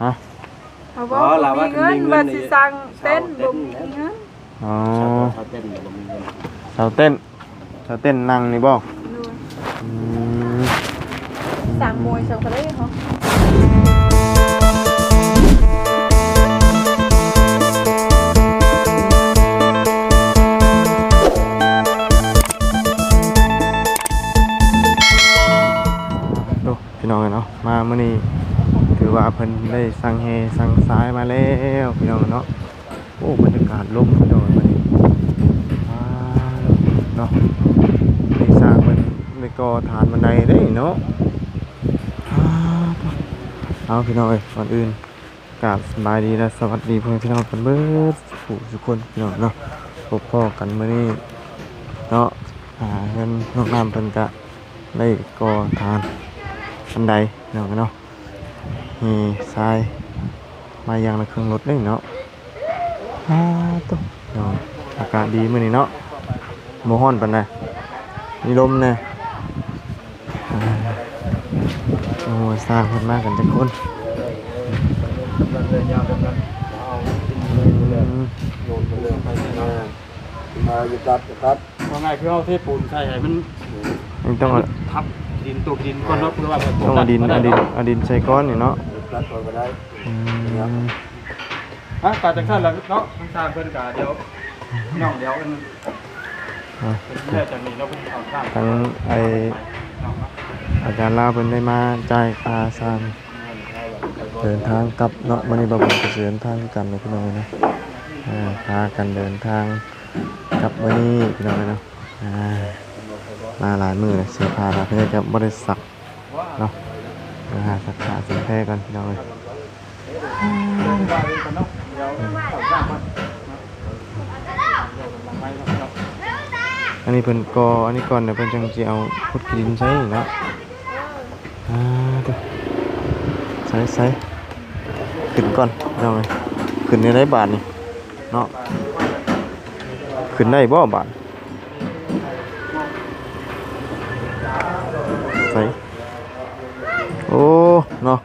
ຮະ? ເຮົາເວົ້າບໍ່ມີເງິນ ວ່າຊິສ້າງເຕັນ ບໍ່ມີເງິນ. ອໍ ເຊົາເຕັນ ເຊົາເຕັນ ເຊົາເຕັນນັ່ງນີ້ບໍ່? ໂດຍ. ອືມ ສ້າງມວຍ ສ້າງທະເລເນາະ. ໂອ້ ພີ່ນ້ອງເອີຍເນາະ ມາມື້ນີ້ຖືວ່າເພິ່ນໄດ້ສັ່ງແຮ່ສັ່ງຊາຍມາແລ້ວ ພີ່ນ້ອງເນາະ. ໂອ້ ບັນຍາກາດລົມ ພີ່ນ້ອງເອີຍ ມື້ນີ້ ວ້າວ ເນາະ ນີ້ຊ່າງເພິ່ນໄດ້ກໍ່ຖານບັນໄດເດ້ເນາະ. ອ້າວ ເອົາ ພີ່ນ້ອງເອີຍ ກ່ອນອື່ນ ກາບສະບາຍດີ ແລະ ສະຫວັດດີພໍ່ແມ່ພີ່ນ້ອງກັນເບິດສູ່ຜູ້ສູ່ຄົນ ພີ່ນ້ອງເນາະ. ພົບພໍ້ກັນມື້ນີ້ເນາະ ອ່າ ເຮືອນນ້ອງນ້ຳເພິ່ນກະໄດ້ກໍ່ຖານບັນໄດ ພີ່ນ້ອງເນາະ. ແຮ່ຊາຍມາຢ່າງລະເຄິ່ງລົດເດ້ເນາະ. ອ້າ ໂທ້ ເນາະ ອາກາດດີມື້ນີ້ເນາະ ບໍ່ຮ້ອນປານໃດ ມີລົມແດ່. ອ່າ ໂອ້ ຊ່າງເພິ່ນມາກັນຈັກຄົນ? ອືມ ມາຢູ່ຕັດກໍຕັດ ວ່າງ່າຍຄືເຮົາເທປູນໃສ່ໃຫ້ມັນ ມັນຕ້ອງ ໃຫ້ມັນທັບດິນ ຕົວະດິນກ່ອນເນາະ ເພື່ອວ່າ ຕ້ອງເອົາດິນ ເອົາດິນ ເອົາດິນໃສ່ກ່ອນນີ້ເນາະ. ຕັດກ່ອນກໍໄດ້. ອືມ ອ່ະ ກໍຈັ່ງຊັ້ນລະເນາະ ທາງຊ່າງເພິ່ນກໍດຽວ ນ້ອງດຽວ ອ່ະ ເພິ່ນເລີກຈາກນີ້ເນາະ ເພິ່ນເອົາຊ່າງ ທາງໄອ້ ເນາະ ອາຈານລາວເພິ່ນໄດ້ມາຈ່າຍຄ່າຊ່າງເດີນທາງກັບເນາະ. ມື້ນີ້ບ່າວບຸນກໍຊິເດີນທາງຄືກັນເນາະ ພີ່ນ້ອງເນາະ. ອ່າ ພາກັນເດີນທາງກັບມື້ນີ້ ພີ່ນ້ອງເນາະ. ອ່າ ມາຫຼາຍມື້ແລ້ວ ເສື້ອຜ້າລາວເພິ່ນຈະບໍ່ໄດ້ຊັກເນາະ. ເດີນຫາຊັກຜ້າຊັກແພກ່ອນ ພີ່ນ້ອງເອີຍ. ອັນນີ້ເພິ່ນກໍ່ອັນນີ້ກ່ອນ ແລ້ວເພິ່ນຈັ່ງຊິເອົາຂຸດຂີ້ດິນໃສ່ເນາະ. ອ່າ ເດີ ໃສ່ ໃສ່ ຂຶ້ນກ່ອນ ພີ່ນ້ອງເອີຍ. ຂຶ້ນແນວໃດບາດນີ້ເນາະ ຂຶ້ນໄດ້ບໍ່ບາດ? ໃສ່ ໂອ້ ເນາະ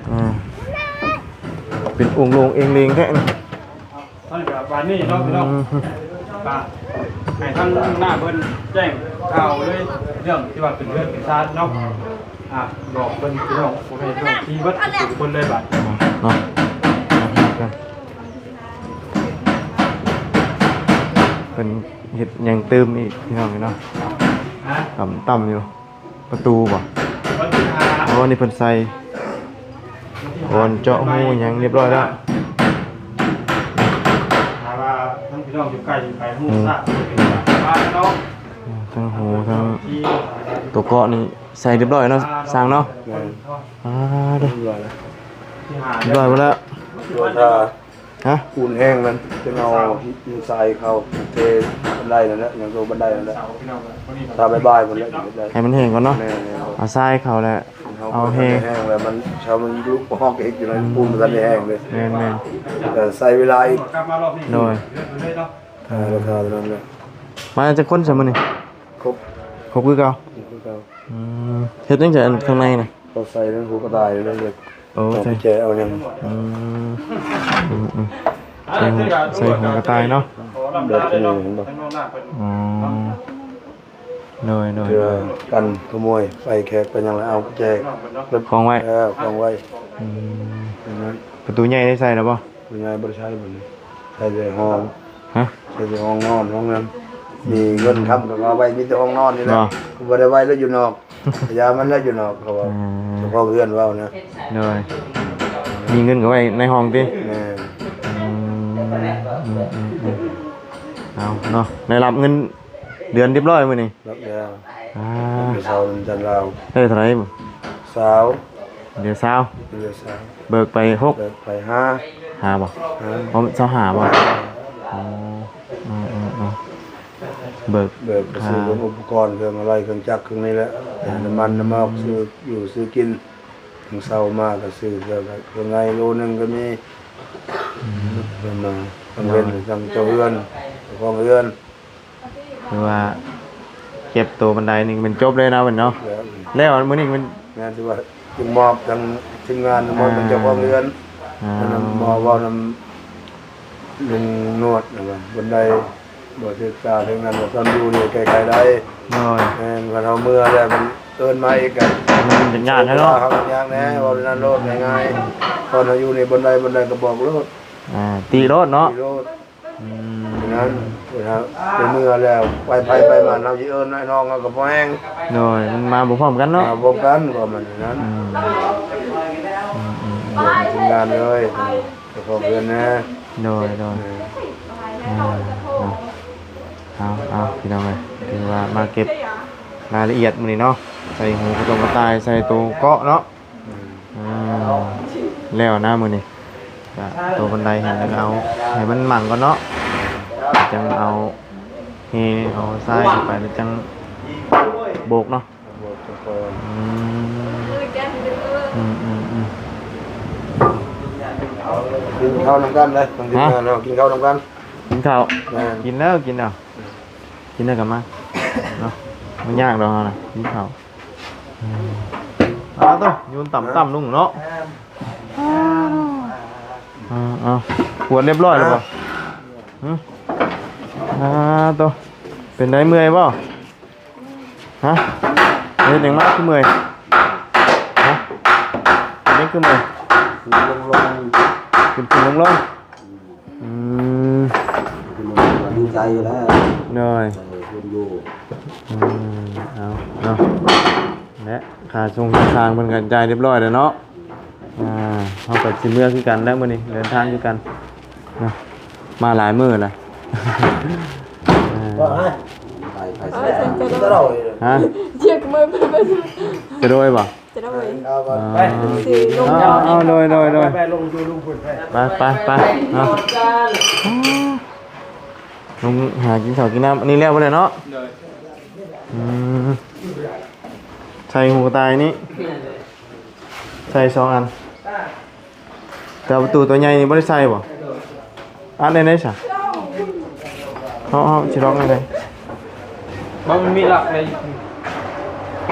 ອ່າ ເປັນອົງໂລງເອງເລງແທ້ນີ້. ເອົາ ເທົ່ານີ້ກໍປານນີ້ເນາະ ພີ່ນ້ອງ. ອືມ ກໍໃຫ້ທາງໜ້າເພິ່ນແຈ້ງຂ່າວເລີຍ ເລື່ອງທີ່ວ່າເປັນເຮືອນເປັນຊານເນາະ. ອ່າ ບອກເພິ່ນ ພີ່ນ້ອງ ພວກໃຫ້ເພິ່ນທີ່ເບິດທຸກຄົນເລີຍບາດເນາະ. ເພິ່ນເຮັດຫຍັງຕື່ມອີກ ພີ່ນ້ອງເນາະ. ຮະ? ຕ່ຳໆຢູ່ ປະຕູບໍ່? ວັນທີຫ້າ ອໍ ນີ້ເພິ່ນໃສ່ ບ່ອນເຈາະຮູຫຍັງຮຽບຮ້ອຍແລ້ວ. ຖ້າວ່າທາງພີ່ນ້ອງຢູ່ໃກ້ຢູ່ໄກຮູ້ຊາບເປັນບ້ານເນາະ. ອືມ ທັງຮູທັງຕົວເກາະນີ້ໃສ່ຮຽບຮ້ອຍເນາະ ຊ່າງເນາະ. ແມ່ນ ອ່າ ຮຽບຮ້ອຍແລ້ວ ຮຽບຮ້ອຍໝົດແລ້ວ. ຮະ? ປູນແຫ້ງນັ້ນ ຈຶ່ງເອົາຫີນຊາຍເຂົ້າເທບັນໄດນັ້ນແຫຼະ ຍັງໂຕບັນໄດນັ້ນແຫຼະ. ຖ້າບ່າຍໆພຸ້ນແຫຼະ ເຮັດໄດ້ ໃຫ້ມັນແຫ້ງກ່ອນເນາະ. ແມ່ນໆ ເອົາຊາຍເຂົ້າແລ້ວ ເອົາແຮ່ ແຫ້ງແລ້ວມັນ ຊາວມັນລຸກອອກອີກຢູ່ໃນ ອືມ ປູນບໍ່ທັນໄດ້ແຫ້ງເດ້. ແມ່ນໆ ກໍໃຊ້ເວລາອີກ. ໂດຍ ເອີ ລາຄາເທົ່ານັ້ນແຫຼະ. ມາຈັກຄົນຊະມື້ນີ້? ຄົບ ຄົບຄືເກົ່າ ຄົບຄືເກົ່າ. ອືມ ເຮັດຫຍັງໃສ່ອັນຂ້າງໃນນະ? ເອົາໃສ່ໃນຫູກະຕ່າຍເລີຍ. ໂອ້ ໃສ່ແຈເອົາຫຍັງ? ອືມ ອືມໆ ໃສ່ຫູ ໃສ່ຫູກະຕ່າຍເນາະ. ແບບນີ້ເຫັນບໍ່? ອໍ ໂດຍໆ ເພື່ອກັນຂະໂມຍ ໄປແຂກໄປຫຍັງແລ້ວເອົາແຈ ຄອງໄວ້. ເອີ ຄອງໄວ້. ອືມ ປະຕູໃຫຍ່ໄດ້ໃສ່ແລ້ວບໍ່? ປະຕູໃຫຍ່ບໍ່ໄດ້ໃສ່ບັດນີ້ ໃສ່ແຕ່ຫ້ອງ. ຮະ? ໃສ່ແຕ່ຫ້ອງນອນ ຫ້ອງນັ້ນ ມີເງິນຄຳກໍເອົາໄວ້ ມີແຕ່ຫ້ອງນອນນີ້ແຫຼະ. ບໍ່ ບໍ່ໄດ້ໄວ້ແລ້ວຢູ່ນອກ ຢ່າມັນແລ້ວຢູ່ນອກ ເຂົາເວົ້າ. ອືມ ເຈົ້າຂອງເຮືອນເວົ້ານະ. ໂດຍ ມີເງິນກໍໄວ້ໃນຫ້ອງຕິ? ແມ່ນ. ອືມ ອືມໆ ເອົາເນາະ ໄດ້ຮັບເງິນເດືອນຮຽບຮ້ອຍມື້ນີ້? ຮັບແລ້ວ. ອ່າ ເດືອນຊາວນຳຈັນລາວ. ໄດ້ເທົ່າໃດ? ຊາວ. ເດືອນຊາວ ເດືອນຊາວ. ເບີກໄປຫົກ ເບີກໄປຫ້າ. ຫ້າບໍ່? ຫ້າ. ອໍ ຊາວຫ້າບໍ່? ອໍ ເອີໆໆ ເບີກ ເບີກໄປຊື້ ອ່າ ອຸປະກອນເຄື່ອງອາໄລເຄື່ອງຈັກເຄື່ອງນີ້ແຫຼະ. ອ່າ ນ້ຳມັນນ້ຳມອກ ອືມ ຊື້ຢູ່ຊື້ກິນ. ທາງເຊົ້າມາກໍຊື້ເຄື່ອງ ເຄື່ອງໃນໂລໜຶ່ງກໍມີ. ອືມ ເພິ່ນມາ ທາງເວັນ ໂດຍ ທາງເຈົ້າເຮືອນ ເຈົ້າຂອງເຮືອນ. ຄືວ່າເກັບໂຕບັນໄດນີ້ແມ່ນຈົບເລີຍເນາະ ແມ່ນເນາະ. ແລ້ວ ແລ້ວມື້ນີ້ແມ່ນ ແມ່ນ ຖືວ່າຈຶ່ງມອບທາງ ທີມງານ ອ່າ ບໍ່ແມ່ນເຈົ້າຂອງເຮືອນ ອ່າ ອັນນັ້ນໝໍເວົ້ານຳລຸງນວດນະວ່າ ບ່ອນໃດບໍ່ສຶກສາເຖິງນັ້ນ ວ່າຕອນຢູ່ນີ້ແກ້ໄຂໄດ້ ໂດຍ ແມ່ນ ຄັນເຮົາເມືອແລ້ວມັນເອີ້ນມາອີກກະ ອືມ ເປັນຍາກແທ້ເນາະ ເຮົາຍາກແດ່ ອືມ ເວົ້າແນວນັ້ນໂລດ ງ່າຍໆ ຕອນເຮົາຢູ່ນີ້ບ່ອນໃດບ່ອນໃດກໍບອກໂລດ ອ່າ ຕິໂລດເນາະ ຕິໂລດ ອືມ ນັ້ນ ເວລາໄປເມືອແລ້ວ ໄປໃຜໄປມັນ ເຮົາຊິເອີ້ນອ້າຍນ້ອງ ເຮົາກໍບໍ່ແຮງ ໂດຍ ມັນມາບໍ່ພ້ອມກັນເນາະ ມາບໍ່ພ້ອມກັນ ກໍມັນນັ້ນ ອືມ ອືມໆໆ ເປັນທີມງານເລີຍ ເຈົ້າຂອງເຮືອນນະ ໂດຍ ໂດຍ ເອີ ອືມ ເອົາ ເອົາ ເອົາ ພີ່ນ້ອງເອີຍ ຖືວ່າມາເກັບລາຍລະອຽດມື້ນີ້ເນາະ ໃສ່ຫູກະຕົງກະຕ່າຍ ໃສ່ໂຕເກາະເນາະ ອືມ ອ່າ ແລ້ວນະມື້ນີ້ ກະໂຕບັນໄດຫັ້ນ ແລ້ວກະເອົາໃຫ້ມັນໝັ່ງກ່ອນເນາະ ຈັ່ງເອົາເຮ ເອົາຊາຍເຂົ້າໄປ ແລ້ວຈັ່ງໂບກເນາະ ອືມ ອືມ ອືມ ອືມ ກິນເຂົ້ານຳກັນເດີ ຮະ? ກິນເຂົ້ານຳກັນ ກິນເຂົ້າ ແມ່ນ ກິນແລ້ວ ກິນແລ້ວ ກິນແລ້ວກໍມາເນາະ ບໍ່ຍາກດອກເຮົານະ ກິນເຂົ້າ ອືມ ອ້າວໂຕ ຍູນຕ່ຳໆ ລຸງເນາະ ເອົາໆ ກວດຮຽບຮ້ອຍແລ້ວບໍ່? ຫຶ? ອ້າໂຕ ເປັນໃດ ເມື່ອຍບໍ່? ຮະ? ເຮັດຫຍັງມາຄືເມື່ອຍ? ຮະ? ເປັນຫຍັງຄືເມື່ອຍ? ຂຶ້ນໆລົງໆ ຂຶ້ນໆລົງໆ ອືມ ອືມ ດີໃຈຢູ່ແລ້ວ ໂດຍ ເອີ ຂຶ້ນຢູ່ ອືມ ເອົາເນາະ ແລະ ຄ່າສົ່ງຄ່າສາງເພິ່ນກໍຈ່າຍຮຽບຮ້ອຍແລ້ວເນາະ ອ່າ ເຮົາກໍຊິເມືອຄືກັນແລ້ວມື້ນີ້ ເດີນທາງຄືກັນເນາະ ມາຫຼາຍມື້ແລ້ວ ອ່າ ໄປ ໄປ ຮະ? ຈະໂດຍບໍ່? ຈະໂດຍ ອ່າ ຊິລົງ ເອົາ ເອົາ ໂດຍ ໂດຍ ໂດຍ ໄປ ໄປ ໄປ ໄປ ເນາະ ລົງຫາກິນເຂົ້າກິນນ້ຳ ອັນນີ້ແລ້ວບໍ່ແລ້ວເນາະ? ໂດຍ ອືມ ໃສ່ຫູກະຕ່າຍນີ້ ໃສ່ສອງອັນ ແຕ່ວ່າປະຕູຕົວໃຫຍ່ນີ້ບໍ່ໄດ້ໃສ່ບໍ່? ອັດໄດ້ໄດ໋ຊະ ເຮົາ ເຮົາຊິລັອກໄດ້ໄດ໋? ບໍ່ ມັນມີລັອກໃດ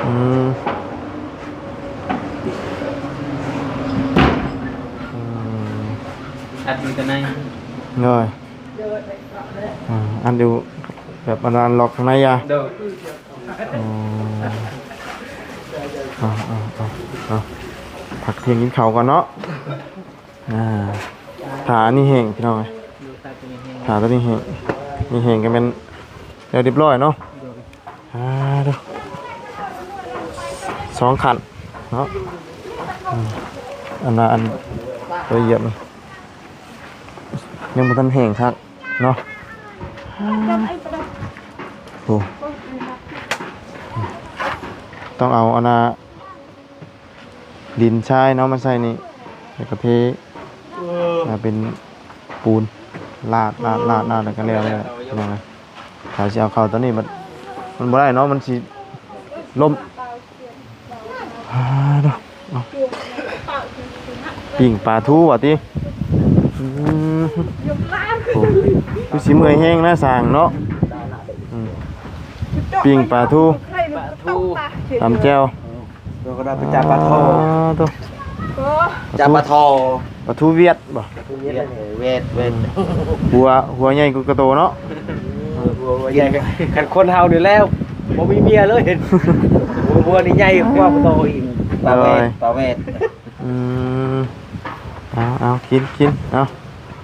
ອືມ ອືມ ອັດຢູ່ຂ້າງໃນ ໂດຍ ອ່າ ອັດຢູ່ແບບອັນນັ້ນ ລັອກຂ້າງໃນຢ່າ ໂດຍ ອໍ ເອົາ ເອົາ ເອົາ ເອົາ ພັກທ່ຽງກິນເຂົ້າກ່ອນເນາະ ອ່າ ຖ້າອັນນີ້ແຫ້ງ ພີ່ນ້ອງເອີຍ ຖ້າຕົວນີ້ແຫ້ງ ນີ້ແຫ້ງກໍແມ່ນແລ້ວຮຽບຮ້ອຍເນາະ ອ່າ ດູ ສອງຂັ້ນເນາະ ອືມ ອັນນັ້ນ ອັນລະອຽດ ຍັງບໍ່ທັນແຫ້ງຄັກເນາະ ໂອ້ ຕ້ອງເອົາອັນນ່າ ດິນຊາຍເນາະ ມາໃສ່ນີ້ ແລ້ວກໍເທ ເອີ ມາເປັນປູນ ລາດ ລາດ ລາດ ລາດ ແລ້ວກໍແລ້ວ ແລ້ວ ພີ່ນ້ອງເອີຍ ຖ້າຊິເອົາເຂົ້າຕອນນີ້ ມັນ ມັນບໍ່ໄດ້ເນາະ ມັນຊິລົ້ມ ອ່າ ເນາະ ເອົາ ປີ້ງປາທູວ່າຕິ ອືມ ໂອ້ ຄືຊິເມື່ອຍແຮງນະ ຊ່າງເນາະ ອືມ ປີ້ງປາທູ ປາທູ ຕຳແຈ່ວ ແລ້ວກໍໄດ້ໄປຈັບປາທໍ່ ອ່າ ໂທ້ ຈັບປາທໍ່ ປາທູຫວຽດບໍ່? ຫວຽດ ເອີ ຫວຽດ ຫວຽດ ຫົວ ຫົວໃຫຍ່ກວ່າກະໂຕເນາະ ເອີ ຫົວ ຫົວໃຫຍ່ ຄັນຄົນເຮົານີ້ແລ້ວ ບໍ່ມີເມຍເລີຍ ຫົວ ຫົວນີ້ໃຫຍ່ກວ່າປາໂຕອີກ ປາແວດ ໂອ້ຍ ປາແວດ ອືມ ເອົາ ເອົາ ກິນ ກິນ ເອົາ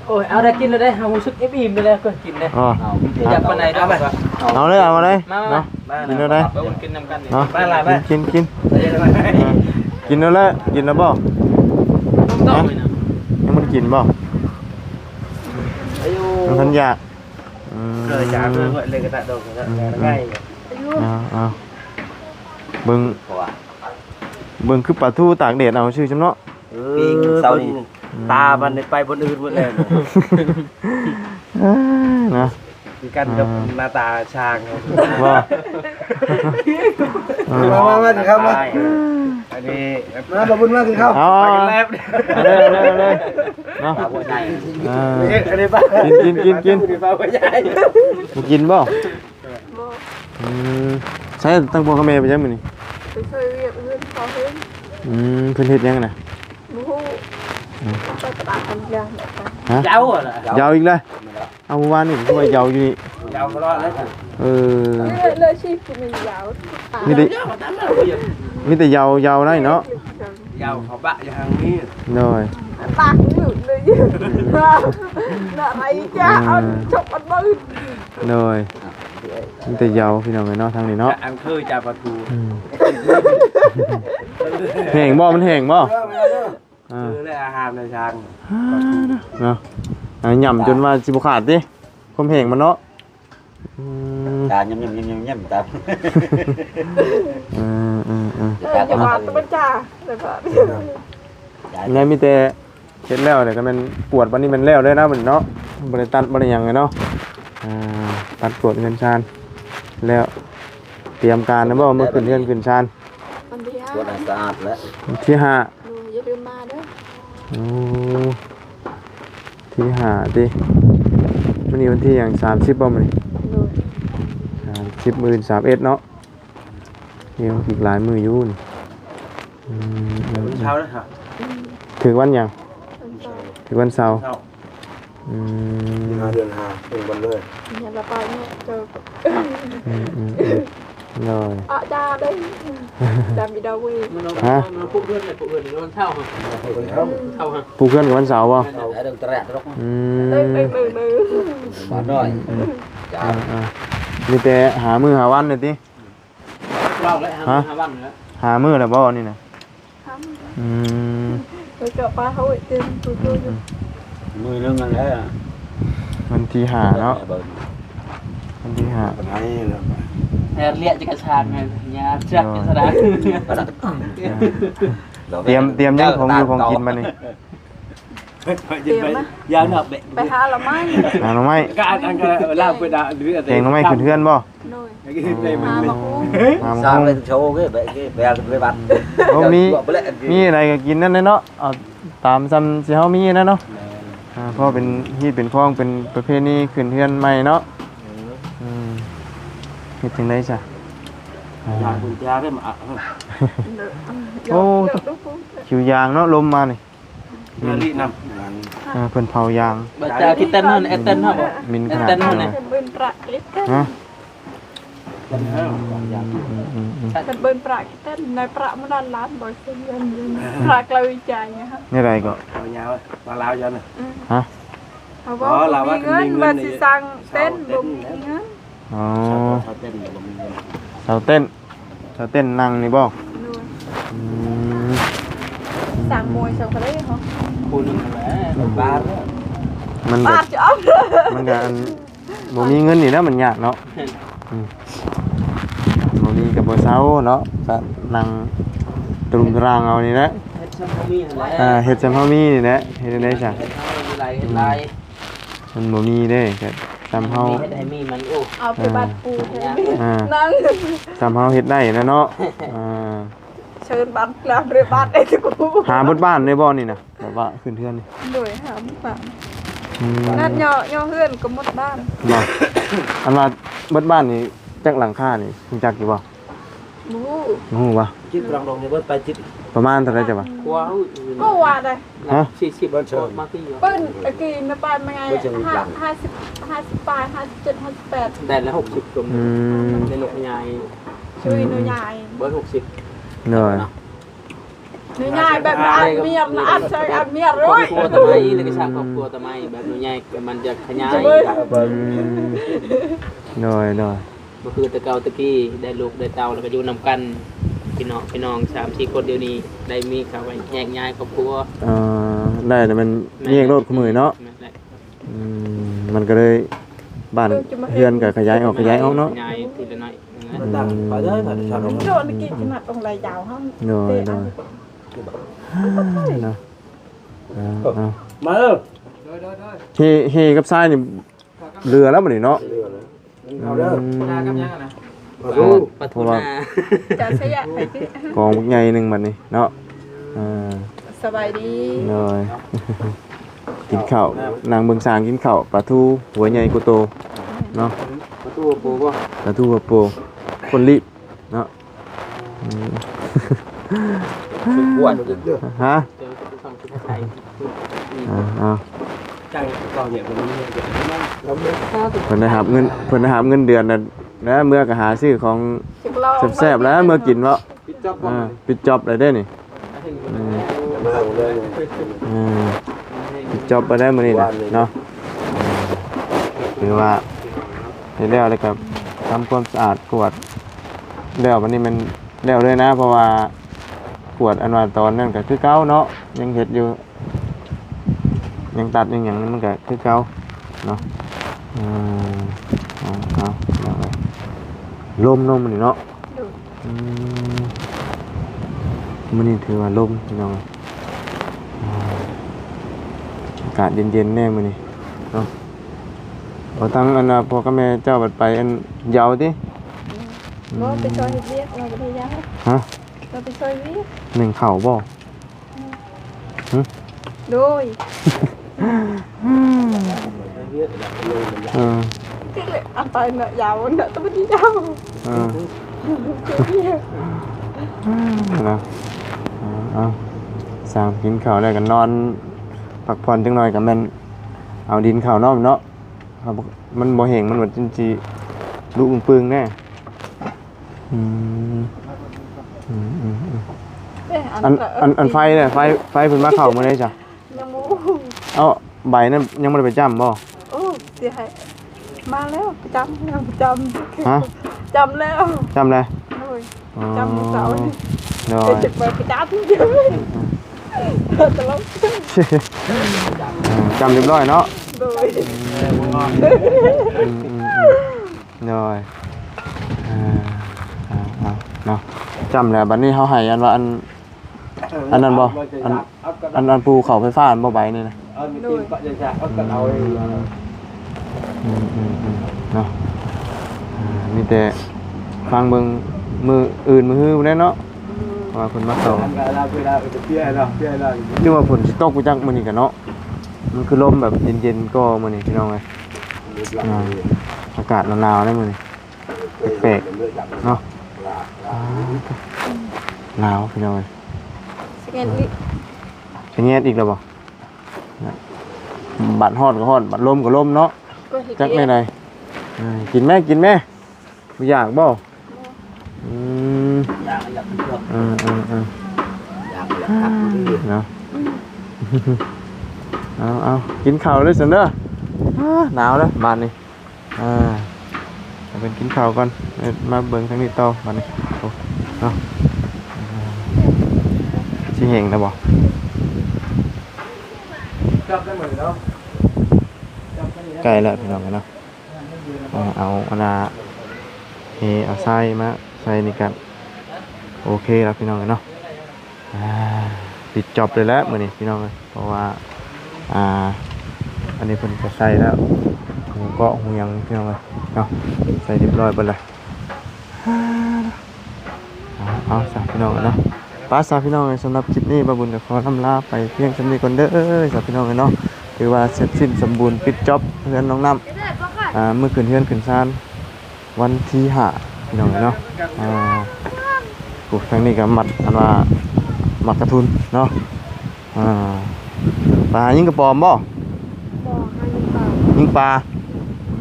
ໂອ້ຍ ເອົາໄດ້ກິນແລ້ວເດ້ ເຮົາຮູ້ສຶກອີ່ມໆແລ້ວ ກໍກິນເດ້ ອໍ ເອົາ ຢາກປານໃດເອົາ ເອົາເລີຍ ເອົາມາເລີຍ ມາ ມາ ເນາະ ມາ ກິນແລ້ວໄດ໋ ໄປອຸ່ນກິນນຳກັນ ເນາະ ມາຫຼາຍ ມາ ກິນ ກິນ ກິນ ເອີ ກິນແລ້ວແຫຼະ ກິນແລ້ວບໍ່? ຍັງບໍ່ໄດ້ກິນບໍ່? ອາຍຸ ຍັງບໍ່ທັນຢາກ ອືມ ເລີຍຈາກເລີຍ ເລີຍກະຕະດອກ ອືມ ງ່າຍ ເອົາ ເອົາ ເບິ່ງ ເບິ່ງຄືປາທູຕາກແດດເອົາຊື່ຊັ້ນເນາະ ເອີ ປີ້ງເຊົ້ານີ້ ອືມ ຕາມັນໄປບ່ອນອື່ນໝົດແລ້ວ ເອີ ນະ ຄືກັນກັບ ອ່າ ໜ້າຕາຊ່າງເນາະ ບໍ່ ເອີ ມາ ມາ ມາ ກິນເຂົ້າມາ ອັນນີ້ ມາ ບ່າວບຸນ ມາກິນເຂົ້າ ເອົາ ໄປກັນແລ້ວ ເອົາເລີຍ ເອົາເລີຍ ເອົາເລີຍ ເນາະ ປາຫົວໃຫຍ່ ເອີ ອັນນີ້ປາ ກິນ ກິນ ກິນ ກິນ ປາຫົວໃຫຍ່ ບໍ່ກິນບໍ່? ບໍ່ ອືມ ໃສ ທັງພໍ່ກັບແມ່ໄປໃສມື້ນີ້? ໄປຊ່ວຍວຽກເຮືອນເຂົາເຮັດ ອືມ ເພິ່ນເຮັດຫຍັງນະ? ໄປຕະຫຼາດກັນເທື່ອ ຮະ? ເຍົາລະ ເຍົາອີກແລ້ວ. ເອົາ ມື້ວານນີ້ຄືວ່າເຍົາຢູ່ນີ້ ເຍົາຕະຫຼອດເລີຍ. ເອີ ເລີຍ ເລີຍຊິຄືມັນເຍົາ ມີແຕ່ ມີແຕ່ເຍົາ ເຍົາໄດ້ເນາະ. ເຍົາເຂົາປະຢູ່ທາງນີ້ ໂດຍ ປາກຢູ່ເລີຍ ນະໄລຈະເອົາ ເອີ ຈົກອັນມື້ ໂດຍ ມີແຕ່ເຍົາ ພີ່ນ້ອງເອີຍເນາະ ທາງນີ້ເນາະ. ອັນຄືຈາປາທູ ອືມ ແຫ້ງບໍ່? ມັນແຫ້ງບໍ່? ເອີ ເອີ ເອີ ເອີ ແລະອາຫານໃນທາງ ເນາະ ອ່າ ຫຍ້ຳຈົນວ່າຊິບໍ່ຂາດຕິ ຄວາມແຫ້ງມັນເນາະ. ອືມ ຕາຫຍ້ຳໆໆໆຕາ ເອີ ເອີ ເອີ ເອີ ຢ່າວ່າແຕ່ມັນຈາ ແລ້ວກໍ ແລ້ວມີແຕ່ເຮັດແລ້ວ ແລ້ວກໍແມ່ນກວດບັດນີ້ແມ່ນແລ້ວເລີຍນະບັດນີ້ເນາະ ບໍ່ໄດ້ຕັດບໍ່ໄດ້ຫຍັງເລີຍເນາະ. ອ່າ ຕັດກວດເຮືອນຊານແລ້ວ ຕຽມການນະບໍ່ ເມື່ອຂຶ້ນເຮືອນຂຶ້ນຊານ ວັນທີຫ້າ ກວດໃຫ້ສະອາດແລ້ວ ວັນທີຫ້າ ໂດຍ ຢ່າລືມມາເດີ. ໂອ້ ທີຫ້າຕິ ມື້ນີ້ວັນທີຫຍັງ ສາມສິບບໍ່ມື້ນີ້? ໂດຍ ສາມສິບ ມື້ອື່ນສາມເອັດເນາະ ຍັງອີກຫຼາຍມື້ຢູ່ນີ້. ອືມ ອືມ ວັນເສົານະ ຖືກວັນຫຍັງ? ວັນເສົາ ຖືກວັນເສົາ ເສົາ ອືມ ຫ້າເດືອນຫ້າ ເປັນວັນເລີຍ ເດືອນລະປາຍເນາະ ເຈົ້າ ອືມ ອືມ ອືມ ໂດຍ ອາຈານເດ້ ຈຳອີດາເວີຍ ຮະ? ມັນປຸກເຮືອນເລີຍ ປຸກເຮືອນວັນເສົາ ເສົາ ປຸກເຮືອນກັບວັນເສົາບໍ່? ອືມ ເດີໆໆ ອືມ ມີແຕ່ຫາມື້ຫາວັນເລີຍຕິ? ເວົ້າແລ້ວ ຫາ ຫາມື້ແລ້ວບໍ່ນີ້ນະ? ຫາມື້ ອືມ ແລ້ວກໍປາເຮົາເຕັມ ມື້ໜຶ່ງນັ້ນແຫຼະ ວັນທີຫ້າເນາະ ວັນທີຫ້າ ແລ້ວລຽກຈັກກະຊານແມ່ນຍາຈັກກະຊານ ຕຽມ ຕຽມຫຍັງຂອງຢູ່ຂອງກິນບັດນີ້? ຕຽມມາ ຢ່ານອກແບະ ໄປຫາໜໍ່ໄມ້ ຫາໜໍ່ໄມ້ ກະອັນ ອັນກະລາວເພິ່ນດາ ແກງໜໍ່ໄມ້ຂຶ້ນເຮືອນບໍ່? ໂດຍ ຫາໝາກຫຸ່ງ ຫາໝາກຫຸ່ງ ໂອ້ ມີ ມີອັນໃດກໍກິນນັ້ນແຫຼະເນາະ ເອົາຕາມສ່ຳທີ່ເຮົາມີນະເນາະ ອ່າ ເພາະເປັນຮີດເປັນຄອງ ເປັນປະເພນີຂຶ້ນເຮືອນໃໝ່ເນາະ ອືມ ເຮັດຈັ່ງໃດຊະ ອ່າ ໂອ້ ຄິວຢາງເນາະ ລົມມານີ້ ມາລີນຳ ອ່າ ເພິ່ນເຜົາຢາງ ບໍ່ ເຈົ້າທີ່ເຕັ້ນຫັ້ນ ແອດເຕັ້ນຫັ້ນບໍ່ ມິນຂະໜາດ ເຕັ້ນຫັ້ນ ເພິ່ນປະ ຮະ ເພິ່ນເປີນປະເຕັ້ນ ນາຍປະມາລ້ານລ້ານ ບໍ່ເຊື່ອ ປະໄກວໃຈນະ ແນວໃດກໍ ເອົາຍາວ ມາລາວຍ້ອນນະ ຮະ ເຮົາບໍ່ມີເງິນ ວ່າຊິສ້າງເຕັນ ບໍ່ມີເງິນ ອໍ ເສົາເຕັນ ເສົາເຕັນ ເສົາເຕັນນັ່ງນີ້ບໍ່? ໂດຍ ອືມ ສ້າງມວຍ ສ້າງກະເລເນາະ ຜູ້ໜຶ່ງແຫຼະ ບາດ ມັນ ບາດຈະເອົາ ມັນກະອັນ ບໍ່ມີເງິນນີ້ນະ ມັນຍາກເນາະ ອືມ ບໍ່ມີກໍບໍ່ເຊົາເນາະ ກະນັ່ງຕະລຸມຕະລ່າງເອົານີ້ແຫຼະ ເຮັດສ່ຳເຮົາມີຫັ້ນແຫຼະ ອ່າ ເຮັດສ່ຳເຮົາມີນີ້ແຫຼະ ເຮັດຈັ່ງໃດຊະ ເຮັດເຮົາມີຫຼາຍ ເຮັດຫຼາຍ ອືມ ມັນບໍ່ມີເດ້ ກໍສ່ຳເຮົາ ເຮັດໃຫ້ມີມັນ ໂອ້ ເອົາໄປບາດປູ ອ່າ ນັ້ນ ສ່ຳເຮົາເຮັດໄດ້ນະເນາະ ອ່າ ເຊີນບາດລາວເຣບາດໄດ້ທຸກ ຫາເບິດບ້ານໄດ້ບໍ່ນີ້ນະ ແບບວ່າຂຶ້ນເຮືອນນີ້? ໂດຍ ຫາເບິດບ້ານ ອືມ ນັ້ນຍໍ ຍໍເຮືອນກໍໝົດບ້ານ ບໍ່ ອັນວ່າເບິດບ້ານນີ້ຈັກຫຼັງຄານີ້ ຮູ້ຈັກຢູ່ບໍ່? ບໍ່ຮູ້ ບໍ່ຮູ້ຫວາ? ຈິດປະມານເທົ່າໃດເຈົ້າວ່າ? ກວ່າ ກໍວ່າໄດ້ ຮະ? ສີ່ສິບ ມາທີ່ ປຶ້ນ ອາກີ້ ມາປາຍມາໄງ ຫ້າສິບ ຫ້າສິບປາຍ ຫ້າສິບເຈັດ ຫ້າສິບແປດ ໄດ້ລະຫົກສິບ ອືມ ໄດ້ລູກໃຫຍ່ ຊຸຍໜູໃຫຍ່ ເບິດຫົກສິບ ໂດຍ ໜູໃຫຍ່ແບບອັດມຽມ ອັດໃສ່ອັດມຽມ ໂອ້ຍ ຄອບຄົວຕະໄມ ແລ້ວກໍສ້າງຄອບຄົວຕະໄມ ແບບໜູໃຫຍ່ມັນຈະຂະຫຍາຍ ອືມ ໂດຍ ໂດຍ ບໍ່ຄືແຕ່ເກົ່າແຕ່ກີ້ ໄດ້ລູກໄດ້ເຕົ້າແລ້ວກໍຢູ່ນຳກັນ ພີ່ນ້ອງ ພີ່ນ້ອງສາມສີ່ຄົນ ດຽວນີ້ໄດ້ມີເຂົ້າໄປແຍກຍ້າຍຄອບຄົວ ເອີ ໄດ້ແລ້ວແມ່ນແຍກໂລດຄູ່ມື້ເນາະ ແມ່ນແຫຼະ ອືມ ມັນກໍເລີຍ ບ້ານເຮືອນກໍຂະຫຍາຍອອກ ຂະຫຍາຍອອກເນາະ ຂະຫຍາຍທີລະໜ້ອຍ ອືມ ໂດຍ ໂດຍ ເນາະ ເອົາ ເອົາ ມາເດີ ເຮ ເຮກັບຊາຍນີ້ ເຫຼືອແລ້ວບັດນີ້ເນາະ ເຫຼືອແລ້ວ ອືມ ປາທູ ປາທູນາ ຈາສະຍະ ກອງບັກໃຫຍ່ໜຶ່ງບັດນີ້ເນາະ ອ່າ ສະບາຍດີ ໂດຍ ກິນເຂົ້າ ນັ່ງເບິ່ງຊ່າງກິນເຂົ້າ ປາທູຫົວໃຫຍ່ກວ່າໂຕເນາະ ປາທູຫົວໂປບໍ່ ປາທູຫົວໂປ ຄົນລີບເນາະ ອືມ ຮະ? ອ່າ ເອົາ ເພິ່ນໄດ້ຮັບເງິນ ເພິ່ນໄດ້ຮັບເງິນເດືອນແລ້ວ ເມືອກໍຫາຊື້ຂອງແຊບໆ ແລ້ວເມືອກິນເນາະ. ປິດຈອບ ອ່າ ປິດຈອບແລ້ວເດ້ນີ້. ອືມ ອືມ ປິດຈອບໄປໄດ້ມື້ນີ້ນະເນາະ. ຖືວ່າເຮັດແລ້ວ ແລ້ວກໍທຳຄວາມສະອາດ ກວດແລ້ວ ບັດນີ້ແມ່ນແລ້ວເລີຍນະ ເພາະວ່າກວດອັນວ່າຕອນນັ້ນກໍຄືເກົ່າເນາະ ຍັງເຮັດຢູ່ ຍັງຕັດຍັງຫຍັງ ມັນກໍຄືເກົ່າເນາະ. ເອີ ເອົາ ເອົາ ພີ່ນ້ອງເອີຍ ລົມເນາະມື້ນີ້ເນາະ. ໂດຍ ອືມ ມື້ນີ້ຖືວ່າລົມພີ່ນ້ອງ ອາ ອາກາດເຢັນໆ ແດ່ມື້ນີ້ເນາະ. ບໍ່ ທາງອັນນ່າ ພໍ່ກັບແມ່ເຈົ້າບັດໄປອັນເຍົາຕິ? ອືມ ບໍ່ ໄປຊ່ອຍເຮັດວຽກ ລາວບໍ່ໄດ້ເຍົາ. ຮະ? ລາວໄປຊ່ອຍວຽກ ໜຶ້ງເຂົ້າບໍ່? ຫຶ? ໂດຍ ເອີ ຕິເລຍ ອັນຕາຍເນາະ ຍາວເນາະ ແຕ່ບໍ່ໄດ້ຍາວ ເອີ ນະ. ເອົາ ເອົາ ສ້າງກິນເຂົ້າແລ້ວກໍນອນພັກຜ່ອນຈັກໜ່ອຍ ກໍແມ່ນເອົາດິນເຂົ້າເນາະ ເນາະ ມັນບໍ່ແຫ້ງ ມັນວ່າຈັ່ງຊິລຸປຶງໆ ແດ່. ອືມ ອືມ ອືມ ອືມ ເອີ ອັນ ອັນ ອັນໄຟເດ້ ໄຟ ໄຟເພິ່ນມາເຂົ້າມື້ໃດຈ້ະ? ຍັງບໍ່ຮູ້. ເອົ້າ ໃບນັ້ນຍັງບໍ່ໄດ້ໄປຈ້ຳບໍ່? ໂອ້ ຊິໃຫ້ ມາແລ້ວ ໄປຈ້ຳແລ້ວ ໄປຈ້ຳ. ຮະ? ຈ້ຳແລ້ວ ຈ້ຳແລ້ວ. ໂດຍ ອໍ ຈ້ຳມື້ເຊົ້ານີ້. ໂດຍ ໄປຈ້ຳ ອືມ ຕະຫຼອກ ເອີ ຈ້ຳຮຽບຮ້ອຍເນາະ. ໂດຍ ອືມ ອືມ ອືມ ອືມ ໂດຍ ເອີ ເອົາ ເອົາ ເນາະ ຈ້ຳແລ້ວ ບັດນີ້ເຮົາໃຫ້ອັນວ່າອັນ ເອີ ອັນນັ້ນບໍ່ ອັນ ອັນ ອັນປູເຂົ້າໄຟຟ້າຫັ້ນບໍ່ ໃບນີ້ນະ? ໂດຍ ອືມ ອືມ ອືມ ເນາະ ອ່າ ມີແຕ່ຟັງເບິ່ງມື້ອື່ນມື້ຮືພຸ້ນແຫຼະເນາະ ອືມ ເພາະວ່າເພິ່ນມາເຂົ້າ ຄືວ່າຝົນຊິຕົກຢູ່ຈັກມື້ນີ້ກະເນາະ. ມັນຄືລົມແບບເຢັນໆ ກໍມື້ນີ້ພີ່ນ້ອງເອີຍ ອ່າ ອາກາດໜາວໆ ເດ້ມື້ນີ້ ແປກໆ ເນາະ. ອ່າ ໜາວພີ່ນ້ອງເອີຍ ສະແງດອີກ ສະແງດອີກແລ້ວບໍ່? ບັດຮ້ອນກໍຮ້ອນ ບັດລົມກໍລົມເນາະ ຈັກແນວໃດ. ເອີ ກິນແມ້ ກິນແມ້. ບໍ່ຢາກບໍ່? ບໍ່ ອືມ ຢາກ ຢາກກິນເນາະ ເອີ ເອີ ເອີ ຢາກ ຢາກພັກຢູ່ນີ້ເນາະ. ເອົາ ເອົາ ກິນເຂົ້າເລີຍຊັ້ນເດີ ອາ ໜາວເດີບາດນີ້. ອ່າ ເອົາເພິ່ນກິນເຂົ້າກ່ອນ ເອີ ມາເບິ່ງທາງນີ້ຕໍ່ບາດນີ້. ໂອ້ ເນາະ ຊິແຫ້ງແລ້ວບໍ່? ໃກ້ແລ້ວພີ່ນ້ອງເນາະ. ເອົາ ເອົາອັນນ່າ ເຮ ເອົາຊາຍມາໃສ່ນີ້ກະໂອເຄແລ້ວພີ່ນ້ອງເອີຍເນາະ. ອ່າ ປິດຈອບເລີຍແຫຼະມື້ນີ້ພີ່ນ້ອງເອີຍ ເພາະວ່າ ອ່າ ອັນນີ້ເພິ່ນກະໃສ່ແລ້ວ ຫູເກາະຫູຫຍັງພີ່ນ້ອງເອີຍເນາະ ໃສ່ຮຽບຮ້ອຍເບິດແລ້ວ. ເອົາ ເອົາຊະພີ່ນ້ອງເນາະ ໄປຊະພີ່ນ້ອງເອີຍ ສຳລັບຄລິບນີ້ບ່າວບຸນກໍຂໍລ່ຳລາໄປພຽງສ່ຳນີ້ກ່ອນເດີຊະພີ່ນ້ອງເອີຍເນາະ. ຖືວ່າເສັດສິ້ນສົມບູນ ປິດຈອບເຮືອນນ້ອງນ້ຳ ອ່າ ມື້ຂຶ້ນເຮືອນຂຶ້ນຊານວັນທີຫ້າພີ່ນ້ອງເອີຍເນາະ. ອ່າ ໂອ້ ທາງນີ້ກໍມັດ ອັນວ່າມັດກະທຸນເນາະ. ອ່າ ໄປຫາຍິງກະປອມບໍ່? ບໍ່ ຫາຍິງປາ ຍິງປາ. ອື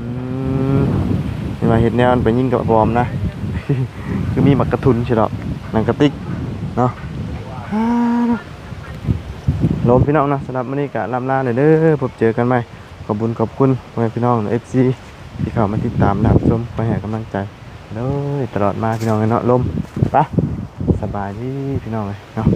ມ ເຫັນວ່າເຮັດແນວໄປຍິງກະປອມນະ ຄືມີໝາກກະທຸນຊິດອກ ໜັງກະຕິກເນາະ. ອ່າ ລົມພີ່ນ້ອງເນາະ ສຳລັບມື້ນີ້ກະລ່ຳລາແລ້ວເດີ ພົບເຈີກັນໃໝ່. ຂອບບຸນຂອບຄຸນພໍ່ແມ່ພີ່ນ້ອງ ເອັຟຊີ ທີ່ເຂົ້າມາຕິດຕາມຮັບຊົມ ຄອຍໃຫ້ກຳລັງໃຈ ໂດຍຕະຫຼອດມາພີ່ນ້ອງເອີຍເນາະ. ລົມ ໄປ ສະບາຍດີພີ່ນ້ອງເອີຍເນາະ.